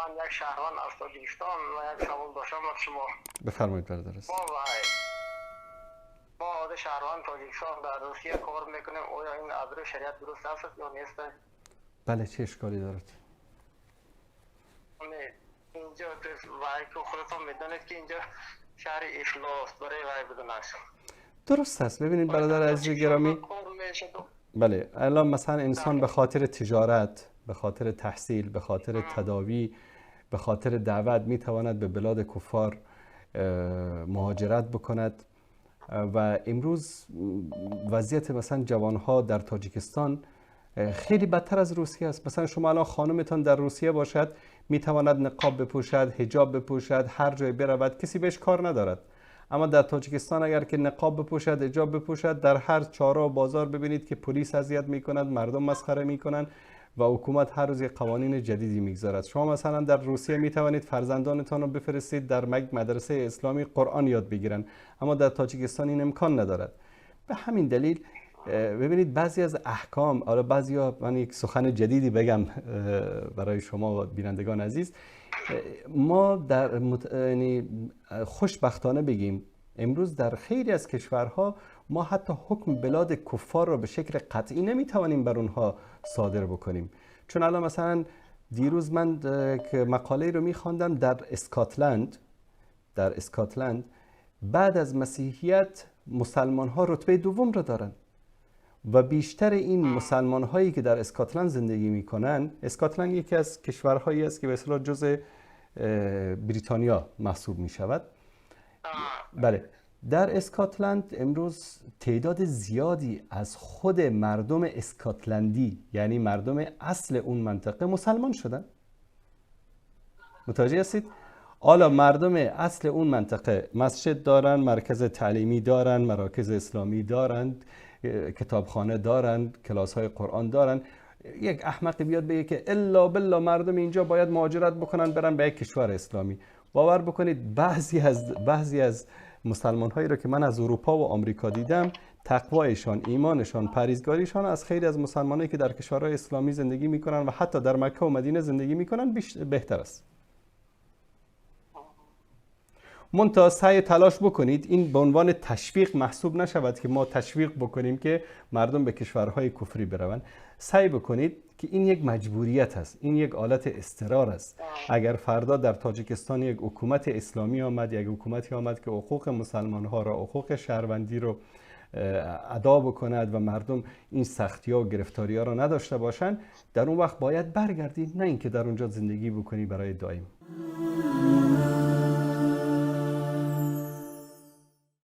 من یک شهروند از تاجیکستان و یک سوال داشتم از شما. بفرمایید برادر. ما عاده شهروند تاجیکستان در روسیه کار میکنیم، آیا این از روی شریعت درست است یا نیست؟ بله، چه اشکالی دارد؟ اینجا وای که خودتان میدانید که اینجا شهر افلاس برای وای بدون است. درست است. ببینید برادر عزیز گرامی، بله الان مثلا انسان به خاطر تجارت، به خاطر تحصیل، به خاطر تداوی، به خاطر دعوت میتواند به بلاد کفار مهاجرت بکند و امروز وضعیت مثلا جوانها در تاجیکستان خیلی بدتر از روسیه است. مثلا شما الان خانمتان در روسیه باشد، میتواند نقاب بپوشد، حجاب بپوشد، هر جای برود کسی بهش کار ندارد. اما در تاجیکستان اگر که نقاب بپوشد، حجاب بپوشد، در هر چهارراه و بازار ببینید که پلیس اذیت میکند، مردم مسخره میکنند و حکومت هر روز یک قوانین جدیدی میگذارد. شما مثلا در روسیه میتوانید فرزندانتان رو بفرستید در مدرسه اسلامی قرآن یاد بگیرن، اما در تاجیکستان این امکان ندارد. به همین دلیل ببینید بعضی از احکام، حالا بعضیا، من یک سخن جدیدی بگم برای شما و بینندگان عزیز، ما در یعنی خوشبختانه بگیم امروز در خیلی از کشورها ما حتی حکم بلاد کفار را به شکل قطعی نمیتوانیم بر اونها صادر بکنیم. چون الان مثلا دیروز من که مقاله رو میخواندم در اسکاتلند، در اسکاتلند بعد از مسیحیت مسلمان ها رتبه دوم را دارن و بیشتر این مسلمان هایی که در اسکاتلند زندگی میکنن، اسکاتلند یکی از کشورهایی است که به اصطلاح جزء بریتانیا محسوب میشود. بله، در اسکاتلند امروز تعداد زیادی از خود مردم اسکاتلندی، یعنی مردم اصل اون منطقه، مسلمان شدن. متوجه هستید؟ حالا مردم اصل اون منطقه مسجد دارن، مرکز تعلیمی دارن، مراکز اسلامی دارن، کتابخانه دارن، کلاس های قرآن دارن. یک احمق بیاد بگه که الا بالله مردم اینجا باید مهاجرت بکنن برن به یک کشور اسلامی، باور بکنید بعضی از مسلمان هایی رو که من از اروپا و آمریکا دیدم، تقوایشان، ایمانشان، پرهیزگاریشان از خیلی از مسلمانایی که در کشورهای اسلامی زندگی میکنن و حتی در مکه و مدینه زندگی میکنن بهتر است. منتها سعی تلاش بکنید این به عنوان تشویق محسوب نشود که ما تشویق بکنیم که مردم به کشورهای کفری بروند. سعی بکنید که این یک مجبوریت است، این یک آلت اضطرار است. اگر فردا در تاجیکستان یک حکومت اسلامی آمد، یک حکومتی آمد که حقوق مسلمان ها را، حقوق شهروندی رو ادا بکند و مردم این سختی ها و گرفتاری ها را نداشته باشند، در اون وقت باید برگردی، نه اینکه در اونجا زندگی بکنی برای دائم.